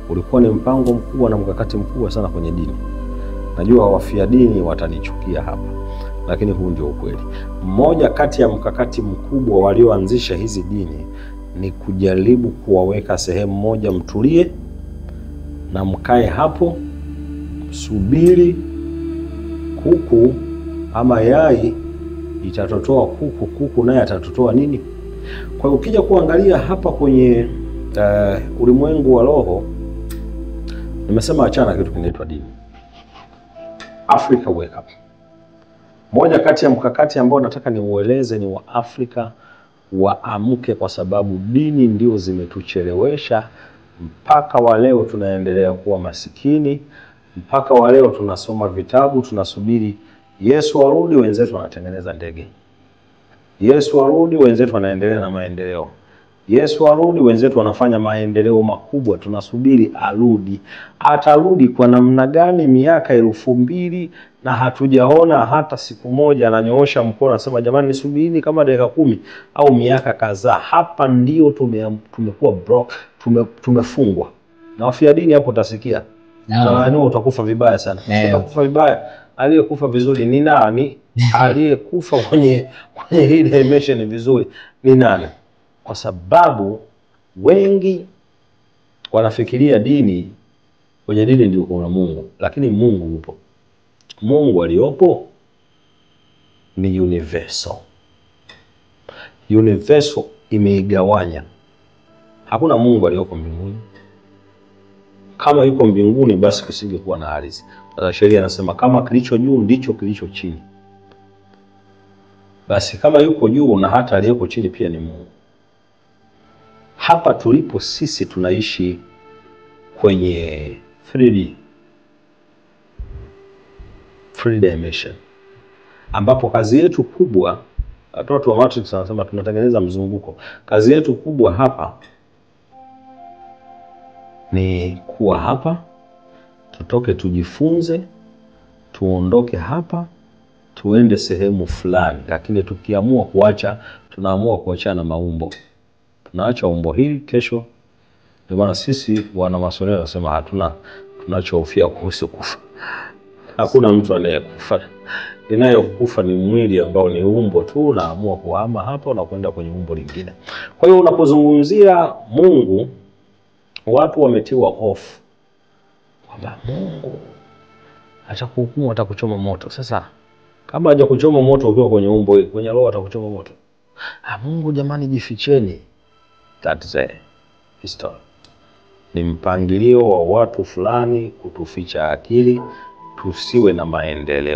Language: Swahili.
Ulikuwa ni mpango mkubwa na mkakati mkubwa sana kwenye dini. Najua wafia dini watanichukia hapa, lakini huu ndio ukweli. Mmoja kati ya mkakati mkubwa walioanzisha hizi dini ni kujaribu kuwaweka sehemu moja, mtulie na mkae hapo, subiri kuku ama yai itatotoa kuku, kuku naye atatotoa nini? Kwa hiyo ukija kuangalia hapa kwenye ulimwengu wa roho, nimesema achana kitu kinaitwa dini. Africa wake up. Moja kati ya mkakati ambao nataka niueleze ni wa Afrika waamke, kwa sababu dini ndio zimetuchelewesha mpaka wa leo tunaendelea kuwa masikini, mpaka wa leo tunasoma vitabu, tunasubiri Yesu arudi, wenzetu wanatengeneza ndege. Yesu arudi, wenzetu wanaendelea na maendeleo. Yesu arudi, wenzetu wanafanya maendeleo makubwa, tunasubiri arudi. Atarudi kwa namna gani? Miaka 2000 na hatujaona hata siku moja ananyoosha mkono anasema jamani, nisubiri kama dakika 10 au miaka kadhaa. Hapa ndio tumekuwa broke, tumefungwa. Na wafia dini hapo utasikia. No. Utakufa vibaya sana. Utakufa vibaya. Aliyekufa vizuri ni nani? Aliyekufa kwenye hii dimension vizuri ni nani? Kwa sababu wengi wanafikiria dini, kwenye dini ndio kuna Mungu, lakini Mungu yupo. Mungu aliyopo ni universal. Universal imeigawanya. Hakuna Mungu aliyoko mbinguni. Kama yuko mbinguni basi kusingekuwa na ardhi. Sasa sheria inasema kama kilicho juu ndicho kilicho chini. Basi kama yuko juu na hata aliyeko chini pia ni Mungu. Hapa tulipo sisi tunaishi kwenye 3D. 3 dimension. Ambapo kazi yetu kubwa, watu wa Matrix wanasema tunatengeneza mzunguko. Kazi yetu kubwa hapa ni kuwa hapa, tutoke tujifunze, tuondoke hapa, tuende sehemu fulani. Lakini tukiamua kuacha, tunaamua kuachana na maumbo. Tunaacha umbo hili kesho. Ndio maana sisi wana masomo wanasema hatuna tunachohofia kuhusu kufa. Hakuna mtu anayekufa. Inayokufa ni mwili ambao ni umbo tu, unaamua kuhama hapa na kwenda kwenye umbo lingine. Kwa hiyo unapozungumzia Mungu, watu wametiwa hofu kwamba Mungu atakuhukumu, atakuchoma moto. Sasa kama hajakuchoma moto ukiwa kwenye umbo, kwenye roho atakuchoma moto. Ah, Mungu jamani, jificheni. That's a history. Ni mpangilio wa watu fulani kutuficha akili tusiwe na maendeleo.